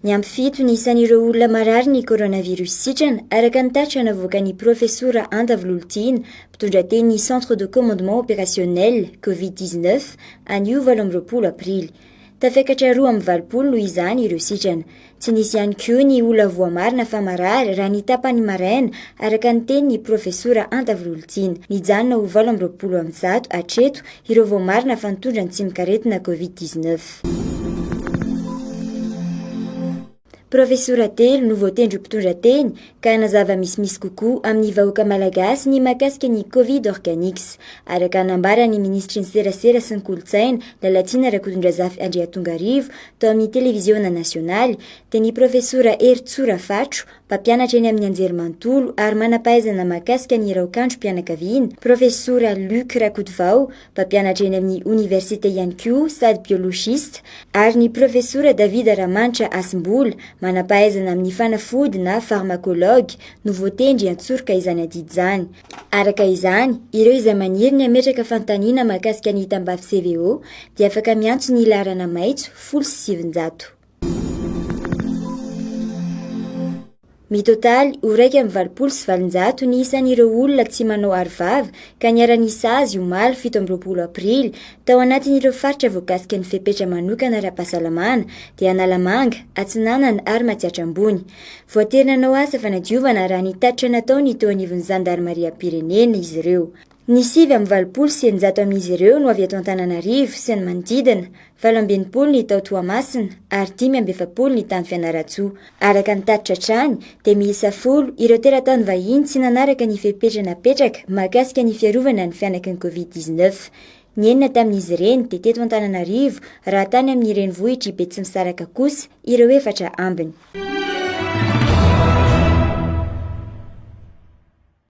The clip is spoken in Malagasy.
Niampy fito ny isan'ireo olona marary ny coronavirus sitrana, araka ny tatitra navoakan'ny Profesora Anta Vololtiana, mpitondra tenin'ny Centre de commandement opérationnel Covid 19, anio 28 aprily. Tafiakatra 82 noho izany ireo sitrana. Tsy nisy ihany koa ny olona voamarina fa marary raha ny tapany maraina, araka ny tenin'ny Profesora Anta Vololtiana. Nijanona ho 128 hatreto ireo voamarina fa nitondra ny tsimokaretina Covid 19. Profesora telo no voatendry ho mpitondra teny ka hanazava misimisy kokoa amin'ny vahoaka malagasy ny mahakasika ny Covid Organics. Araka ny nambaran'ny minisitry ny serasera sy ny kolontsaina, Lalatiana Rakotondrazafy Andriatongarivo, tao amin'ny televiziona nasionaly, dia ny profesora Heritsoa Rafatro, mpampianatra eny amin'ny anjerimanontolo ary manam-pahaizana mahakasika ny raokandrom-pianakaviana, Profesora Luc Rakotovao, mpampianatra eny amin'ny oniversite ihany koa sady biologiste, ary ny Profesora David Ramanitra Hasimbola, manam-pahaizana amin'ny fanafody na pharmacologue, no voatendry hiantsoroka izany adidy izany. Araka izany, ireo izay maniry ny hametraka fanontaniana mahakasika ny tambavy CVO dia afaka miantso ny laharana maitso 910. Mitotaly ho 881 ny isan'ireo olona tsy manao arovava ka niara-nisazy omaly 27 aprily tao anatin'ireo faritra voakasiky ny fepetra manokana ara-pahasalamana dia Analamanga, Atsinanana ary Matsiatra Ambony. Voatery nanao asa fanadiovana raha ny tatitra nataony teo anivon'ny zandarimariam-pirenena izy ireo. Ny 689 amin'izy ireo no avy eto Antananarivo sy ny manodidina, 68 ny tao Toamasina ary 45 ny tany Fianarantsoa. Araka ny tatitra hatrany dia miisa folo ireo teratany vahiny tsy nanaraka ny fepetra napetraka mahakasika ny fiarovana ny fihanaky ny Covid 19. Ny enina tamin'izy ireny dia teto Antananarivo raha tany amin'ny renivohitr'i Betsimisaraka kosa ireo efatra ambiny.